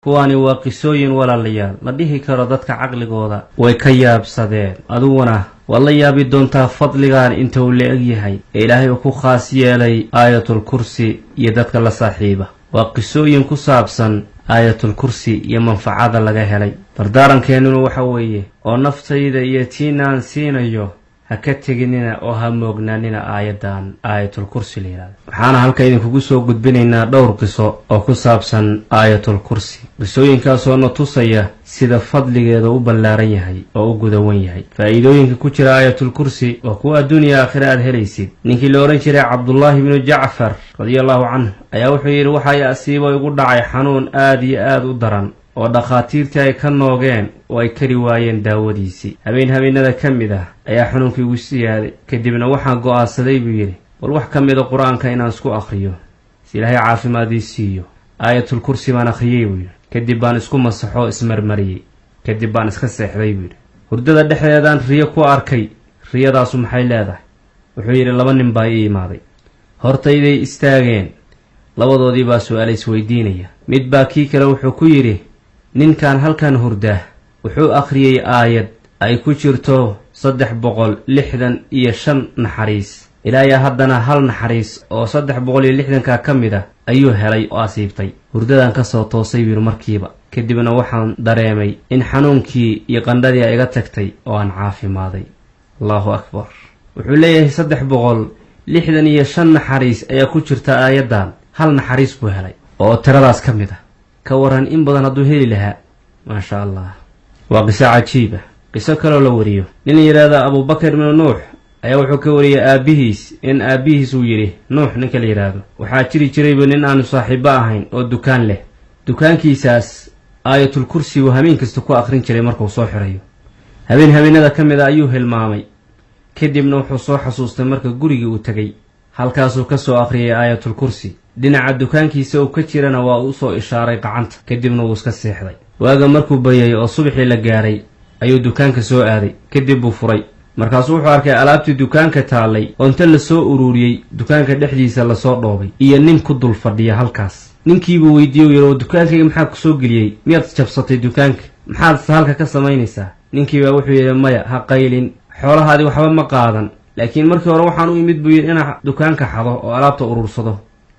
Kuwaani waa qisooyin, walaalayaal, la dhihi karo dadka caqligooda way ka yaabsadeen. Adiguna waad la yaabi doontaa fadligan inta uu la eg yahay ee Ilaahay uu ku khaas yeelay Aayatul Kursi iyo dadka la saaxiiba. Waa qisooyin ku saabsan Aayatul Kursi iyo manfacada laga helay. Dardaarankeenuna waxa weeye, oo naftayda iyo tiinaan siinayo, ha ka teginina oo ha moognaanina aayaddan Aayatul Kursi la yidhahdo. Waxaana halka idinkugu soo gudbinaynaa dhowr qiso oo ku saabsan Aayatul Kursi, qisooyinkaasoo na tusaya sida fadligeeda u ballaaran yahay oo u gudawan yahay. Faa'iidooyinka ku jira Aayatul Kursi waa kuwa adduuniya aakhira aad helaysid. Ninkii la odhan jiray Cabdullaahi ibnu Jacfar radia allahu canhu ayaa wuxuu yidhi: "Waxay asiibo igu dhacay xanuun aad iyo aad u daran oo dhakhaatiirtii ay ka noogeen oo ay kari waayeen daawadiisii. Habeen habeenada ka mid ah ayaa xanuunkii igu siyaaday. Kadibna waxaan go'aansaday," buu yidhi, "bal wax ka mida Qur-aanka inaan isku akhriyo si Ilaahay caafimaad ii siiyo. Aayatul Kursi baan akhriyey," buu yidhi. "Kadib baan isku masaxoo ismarmariyey. Kadib baan iska seexday," buu yidhi. "Hurdada dhexdeedaan riyo ku arkay." Riyadaasu maxay leedahay? Wuxuu yidhi: "Laba nin baa ii imaaday, hortayday istaageen. Labadoodii baa su-aal isweydiinaya. Mid baa kii kale wuxuu ku yidhi: 'Ninkan halkan hurdaa wuxuu akhriyey aayad ay ku jirto 365 naxariis. Ilaayaa haddana hal naxariis oo 360-ka ka mid ah ayuu helay oo asiibtay.' Hurdadan ka soo toosay," buu yidhi, "markiiba. Kadibna waxaan dareemay in xanuunkii iyo qandhadii ay iga tagtay oo aan caafimaaday." Allahu akbar! Wuxuu leeyahay 365 naxariis ayaa ku jirta aayaddan, hal naxariis buu helay oo tiradaas ka mid ah. Ka waran in badan hadduu heli lahaa? Maasha Allah, waa qiso cajiiba. Qiso kaloo la wariyo, nin la yidhaahda Abubakar ibnu Nuux ayaa wuxuu ka wariyey aabbihiis in aabbihiis uu yidhi: "Nuux ninka la yidhaahdo, waxaa jiri jiraybu nin aanu saaxiibbo ahayn oo dukaan leh. Dukaankiisaas Aayatul Kursi buu habeen kasta ku akhrin jiray markuu soo xirayo. Habeen habeenada ka mid a ayuu hilmaamay. Kadibna wuxuu soo xasuustay marka gurigii uu tegey. Halkaasuu ka soo akhriyay Aayatul Kursi. Dhinaca dukaankiisa uu ka jirana waa uu usoo ishaaray gacanta. Kadibna wuu iska seexday. Waaga markuu bayay oo subaxii la gaaray ayuu dukaanka soo aaday. Kadib buu furay. Markaasuu wuxuu arkay alaabtii dukaanka taallay oo inta lasoo uruuriyey dukaanka dhexdiisa lasoo dhoobay iyo nin ku dul fadhiya halkaas. Ninkiibuu weydiiyey, u yidhi: 'Oo dukaankayga maxaa kusoo geliyey? Miyaad jabsatay dukaanka? Maxaad halka ka samaynaysaa?' Ninkiibaa wuxuu yidhi: 'Maya, ha qaylin, xoolahaadii waxba ma qaadan. Laakiin markii hore waxaan u imid,' buu yidhi, 'inaan dukaanka xado oo alaabta uruursado.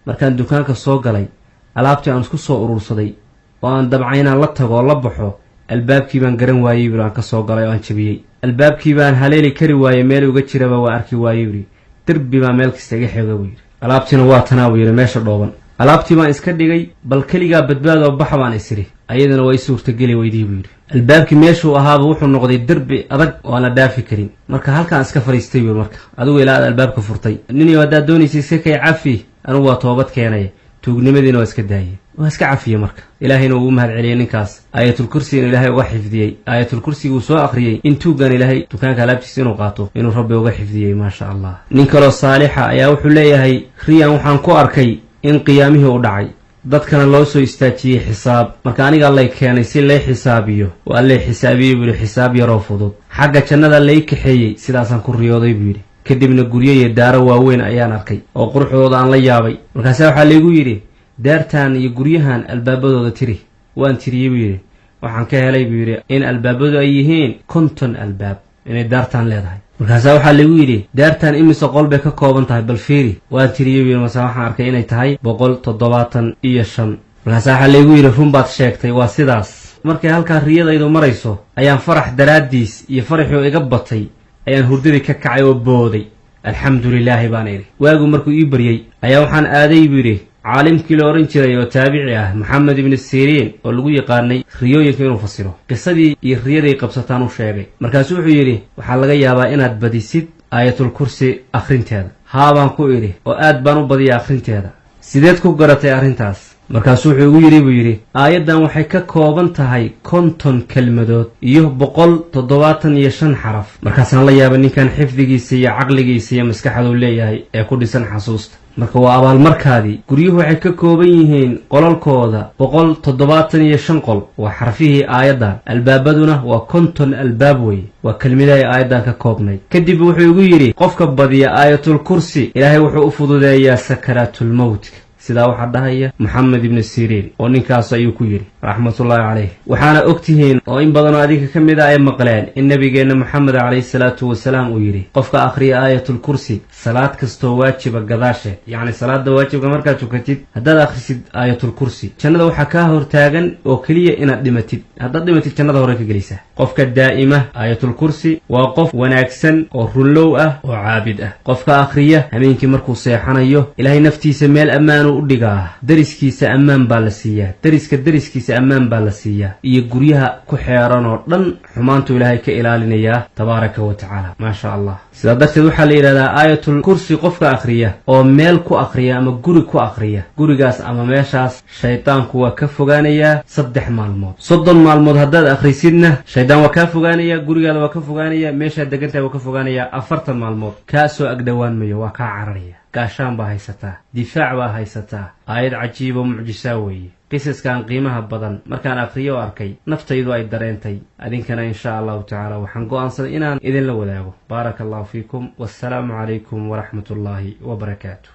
Markaan dukaanka soo galay, alaabtii aan isku soo uruursaday oo aan dabca inaan la tago oo la baxo, albaabkii baan garan waayey,' bui, 'aan ka soo galay oo aan jabiyey. Albaabkii baan haleeli kari waayey, meel uga jiraba waa arki waayey,' bui. 'Derbi baa meel kasta iga xooga,' buu yidhi. 'Alaabtiina waa tanaa,' buu yidhi, 'meesha dhooban. Alaabtii baan iska dhigay. Bal keligaa badbaadoo baxa baan isiri, ayadana waa i suurtageli weydii,' buu yidhi. 'Albaabkii meeshuu ahaaba wuxuu noqday derbi adag oo aan la dhaafi karin. Marka halkaan iska fadhiistay,' buu, 'marka adigu ilaa aad albaabka furtay. Niniyo, haddaad doonaysa iska kay cafi, anigu waa toobad keenaya, tuugnimadiina waa iska daayay.' Waa iska cafiye. Marka Ilaahayna uu u mahad celiyey ninkaas Aayatul Kursi inuu Ilaahay uga xifdiyey. Aayatul Kursiguu soo akhriyey in tuuggan Ilaahay dukaanka alaabtiisa inuu qaato inuu Rabbi uga xifdiyey. Maasha Allah. Nin kaloo saalixa ayaa wuxuu leeyahay: 'Riyan waxaan ku arkay in qiyaamihii u dhacay, dadkana loo soo istaajiyey xisaab. Marka anigaa lay keenay si lay xisaabiyo. Waa lay xisaabiyey,' buu yidhi, 'xisaab yaroo fudud. Xagga jannada lay kaxeeyey. Sidaasaan ku riyooday,' buu yidhi. 'Kadibna guryo iyo daaro waaweyn ayaan arkay oo quruxdooda aan la yaabay. Markaase waxaa laygu yidhi: Daartan iyo guryahan albaabadooda tiri. Waan tiriyey,' buu yidhi. 'Waxaan ka helay,' buu yidhi, 'in albaabadu ay yihiin 50 albaab inay daartaan leedahay. Markaasaa waxaa lagu yidhi: Daartan imise qol bay ka kooban tahay? Bal fiiri. Waan tiriyey,' buu yidhi. 'Mase waxaan arkay inay tahay 175. Markaasaa waxaa laygu yidhi: Run baad sheegtay, waa sidaas. Markay halkaa riyadaydu marayso ayaan farax daraaddiis iyo faraxuu iga batay ayaan hurdadii ka kacay oo booday. Alxamdu lilaahi baan idhi. Waagu markuu ii baryey ayaa waxaan aaday,' buu yidhi, 'caalimkii la odhan jiray oo taabici ah, Maxamed ibnu Siriin, oo lagu yaqaanay riyooyinka inuu fasiro. Qisadii iyo riyaday qabsataan u sheegay. Markaasuu wuxuu yidhi: Waxaa laga yaabaa inaad badisid Aayatul Kursi akhrinteeda. Haa, baan ku idhi, oo aad baan u badiya akhrinteeda. Sideed ku garatay arrintaas? Markaasuu wuxuu igu yidhi,' buu yidhi, 'aayaddan waxay ka kooban tahay 50 kelmadood iyo 175 xaraf. Markaasaan la yaabay ninkan xifdigiisa iyo caqligiisa iyo maskaxduu leeyahay ee ku dhisan xasuusta. Marka waa abaalmarkaadii. Guryuhu waxay ka kooban yihiin qolalkooda 175 qol, waa xarfihii aayaddan. Albaabaduna waa 50 albaab weye, waa kelmidahay aayaddan ka koobnay. Kadib wuxuu igu yidhi: Qofka badiya Aayatul Kursi, Ilaahay wuxuu u fududeeyaa sakaraatulmowtka. Sidaa waxaa dhahaya Moxamed ibnu Siriin oo ninkaas ayuu ku yidhi. Raxmatullaahi caleyh. Waxaana ogtihiin oo in badanoo adinka ka mid a ay maqleen in nabigeenna Moxamed calayhi salaatu wasalaam uu yidhi: qofka akhriya Aayatul Kursi salaad kastoo waajiba gadaasheed, yacni salaada waajibka markaad tukatid haddaad akhrisid Aayatul Kursi, jannada waxaa kaa hortaagan oo keliya inaad dhimatid. Haddaad dhimatid, jannada hore ka gelaysaa. Qofka daa'ima Aayatul Kursi waa qof wanaagsan oo runlow ah oo caabid ah. Qofka akhriya hameenkii markuu seexanayo, Ilaahay naftiisa meel ammaanuu u dhigaa, deriskiisa ammaan baa la siiyaa, deriska deriskiisa ammaan baa la siiyaa, iyo guryaha ku xeeran oo dhan xumaantuu Ilaahay ka ilaalinayaa, tabaaraka wa tacaala. Maasha Allah. Sidaa darteed waxaa la yidhahdaa Aayatul Kursi qofka akhriya oo meel ku akhriya ama guri ku akhriya, gurigaas ama meeshaas shaydaanku waa ka fogaanayaa 3 maalmood. 30 maalmood haddaad akhrisidna, shaydaan waa kaa fogaanaya, gurigaada waa ka fogaanaya, meeshaad degantahay waa ka fogaanaya. 40 maalmood kaa soo agdhowaan mayo, waa kaa cararaya. Gaashaan baa haysataa, difaac baa haysataa. Aayad cajiibo mucjisaa weeye. Qisaskan qiimaha badan markaan akhriyo oo arkay, naftaydu ay dareentay, adinkana insha Allahu tacaala waxaan go'aansaday inaan idinla wadaago. Baaraka Allahu fiikum, wassalaamu calaykum waraxmat ullaahi wabarakaatu.